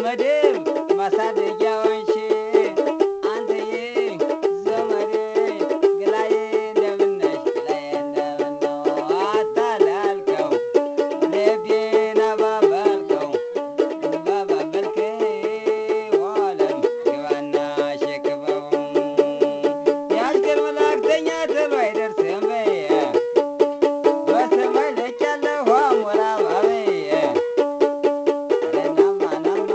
ዘመዴም ማሳደጊያዎች አንተዬ ዘመዴ ገላዬ እንደምነሽ ገላዬ እንደምነው አታላልከው ልቤን አባበልከው ባባበልከው ዓለም ግባና ሸክፈው የአሽከር መላእክተኛ ተሎ አይደርስም በይ በሰማይ ልኬያለሁ አሞራ ባበይ ኧረ ናማ ናማ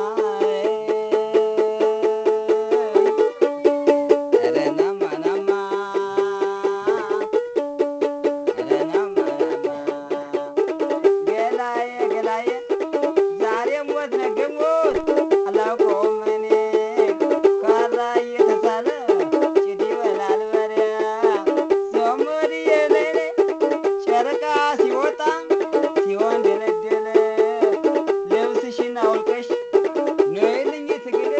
ኧረ ናማ ናማ ኧረ ናማ ናማ ገላዬ ገላዬ ዛሬ ሞት ነገ ሞት አላውቀውም እኔ ካራ እየተሳለ ጭድ ይበላል በሬ ዘመድዬ ነይ ነይ ጨረቃ ሲወጣ ሲሆን ደለደለ ልብስሽን አውልቀሽ ነይልኝ ትግል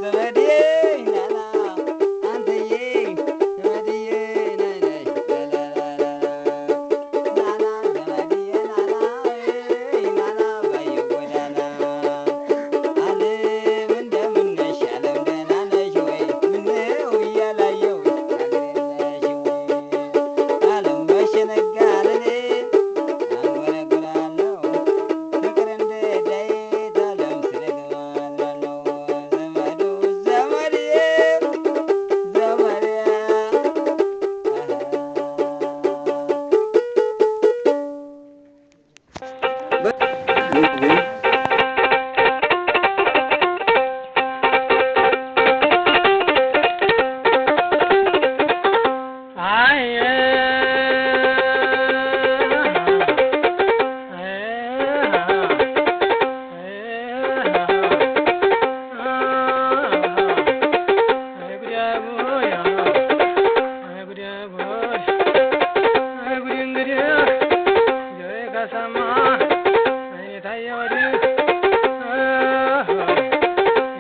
ዘመዴ ናና አንተዬ ዘመድዬ ነይ ነይ ላላላላ ናና ዘመድዬ ናና ናና በየጎዳና ዓለም እንደምን ነሽ ዓለም ደህና ነሽ ወይ ምነው እያላየሁሽ አገር የለሽም ወይ ዓለም መቼ ነጋ ለኔ አንጎራጉራለሁ ፍቅር እንደ ዳዊት ዓለም ስደግም አድራለሁ ዘመዱ ዘመድዬ ዘመድዬ አይ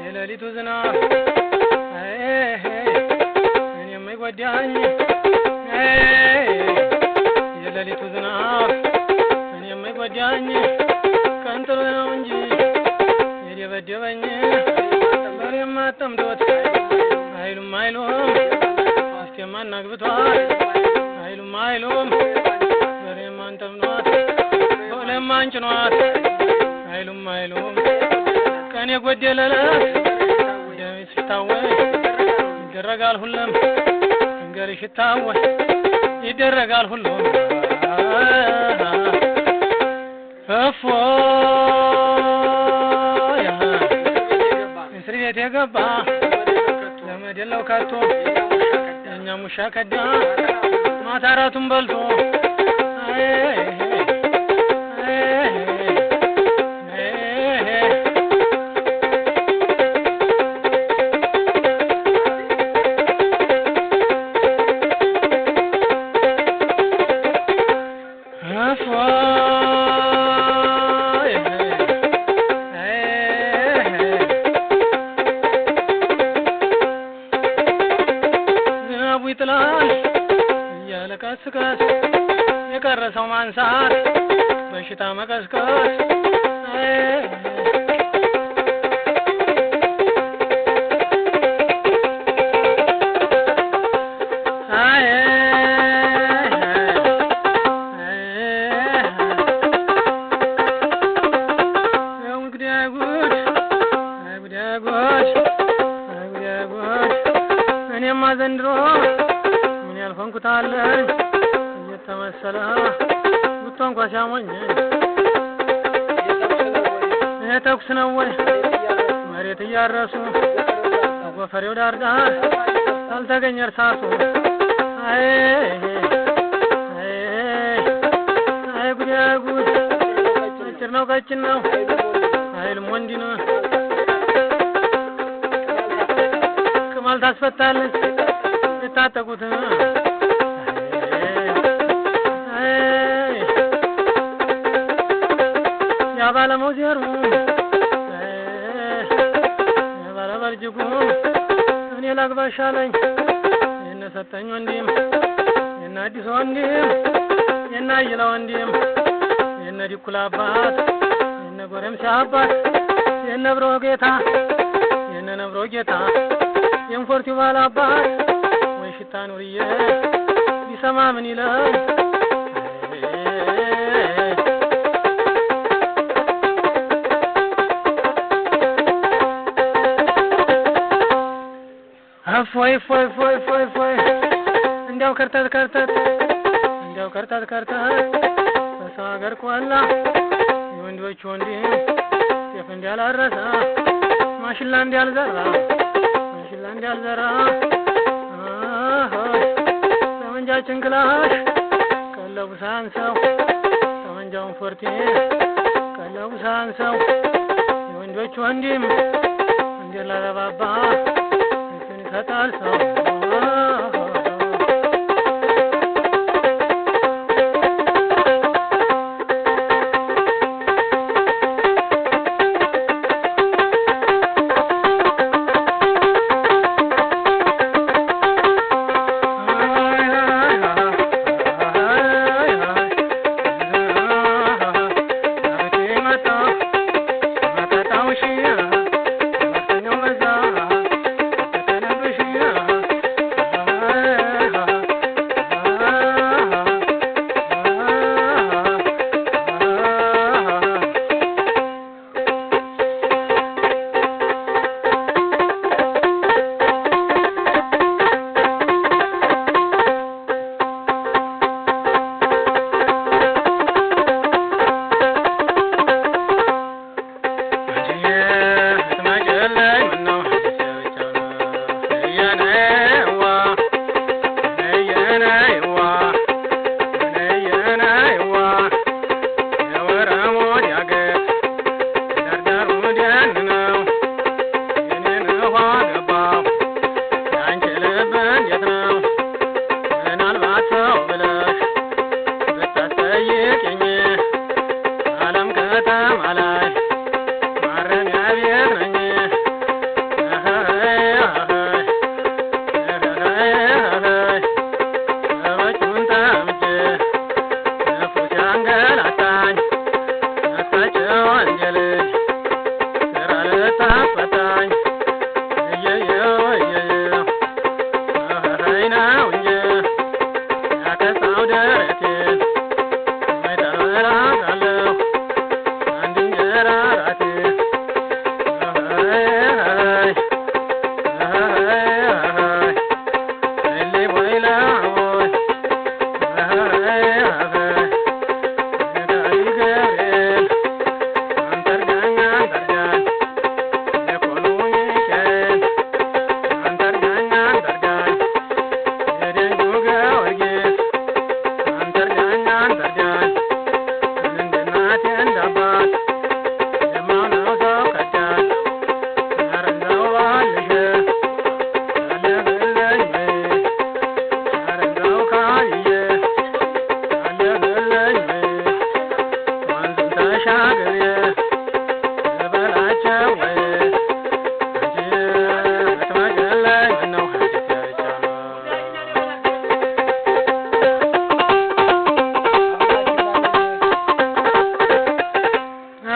የሌሊቱ ዝናብ እኔ የማይጎዳኝ የሌሊቱ ዝናብ እኔ የማይጎዳኝ ቀን ጥሎ ነው እንጂ የደበደበኝ በሬም አጠምዶት አይሉም አይሉም ሚስቴም አናግብቷል አይሉም አይሉም በሬም አንጠምዷት በቅሎም አንጭኗት አይሉም አይሉም ቀን የጎደለለት ደሜ ሲታወይ ይደረጋል ሁሉም እንገርሽ ይታወይ ይደረጋል ሁሉም እፎ እስር ቤት የገባ ዘመድ የለው ከቶ የእኛ ሙሻ ከዳ ማታ እራቱን በልቶ አይ አይ አይ እፎይ ዝናቡ ይጥላል እያለ ቀስ ቀስ የቀረ ሰው ማንሳት በሽታ መቀስቀስ አይ ያው እንግዲህ አይ ጉድ አይ ጉድ አይ ጉድ አይ ጉድ አይ ጉድ እኔማ ዘንድሮ ምን ያልሆንኩት አለኝ እየተመሰለ ጉቶ እንኳ ሲያሞኘኝ ይሄ ተኩስ ነው ወይ መሬት እያረሱ ጎፈሬው ዳር ዳር ካልተገኘ እርሳሱ አይ አይ አይ ጉድ አይ ጉድ አጭር ነው ቀጭን ነው አይልም ወንድ ነው ቅማል ታስፈታለች የታጠቁት አይ ያ ባለመውዜሩ ያ ባለበልጅጉ እኔ ላግባሻለኝ የነ ሰጠኝ ወንድም የነ አዲስ ወንድም የነ አየለ ወንድም የነ ዲኩላ አባት የነ ጎረምሳ አባት የነብሮ ጌታ የነነብሮ ጌታ የንፎርቲው ባላባት ወይ ሽታ ኑርዬ ቢሰማ ምን ይላል? እፎይ እፎይ እፎይ እፎይ እፎይ እንዲያው ከርተት ከርተት እንዲያው ከርተት ከርተት በሰው ሀገር ቆላ የወንዶች ወንድም ጤፍ እንዲያላረሰ ማሽላ እንዲያልዘራ ማሽላ እንዲያልዘራ ጠመንጃችን ክላሽ ቀለቡ ሳንሰው ጠመንጃውን ፎርቴ ቀለቡ ሳንሰው የወንዶች ወንድም እንዴት ላረባባ እሱን ይሰጣል ሰው።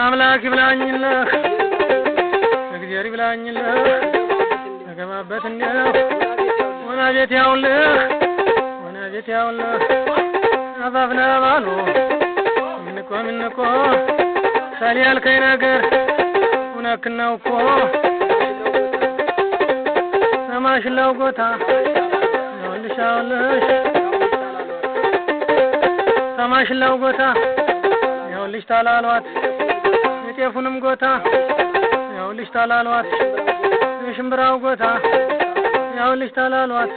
አምላክ ይብላኝልህ እግዚአብሔር ይብላኝልህ ተገባበት እንደው ወና ቤት ያውልህ ወና ቤት ያውልህ አፋፍነ ባሉ ምንኮ ምንኮ ሳሊ ያልከኝ ነገር እውነክን ነው እኮ ሰማሽላው ጎታ ያውልሽ ያውልሽ ሰማሽላው ጎታ ያውልሽ ታላሏት የጤፉንም ጎታ ያውልሽ ታላሏት የሽምብራው ጎታ ያውልሽ ታላሏት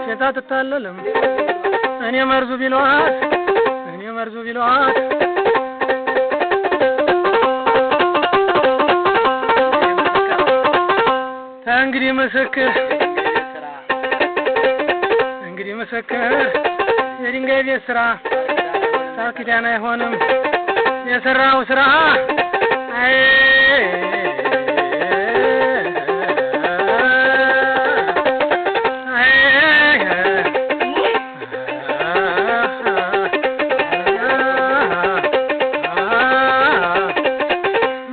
ሴት አትታለልም እኔ መርዙ ቢሏት እኔ መርዙ ቢሏት። እንግዲህ ምስክር እንግዲህ ምስክር የድንጋይ ቤት ስራ ሳር ኪዳን አይሆንም የሰራው ስራ። አይ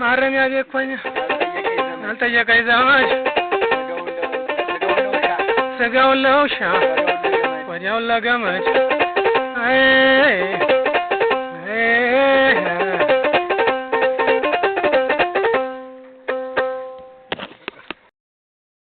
ማረሚያ ቤት ኮኝ የጠየቀኝ ዘመድ ስጋውን ለውሻ ወዲያውን ለገመድ። አይ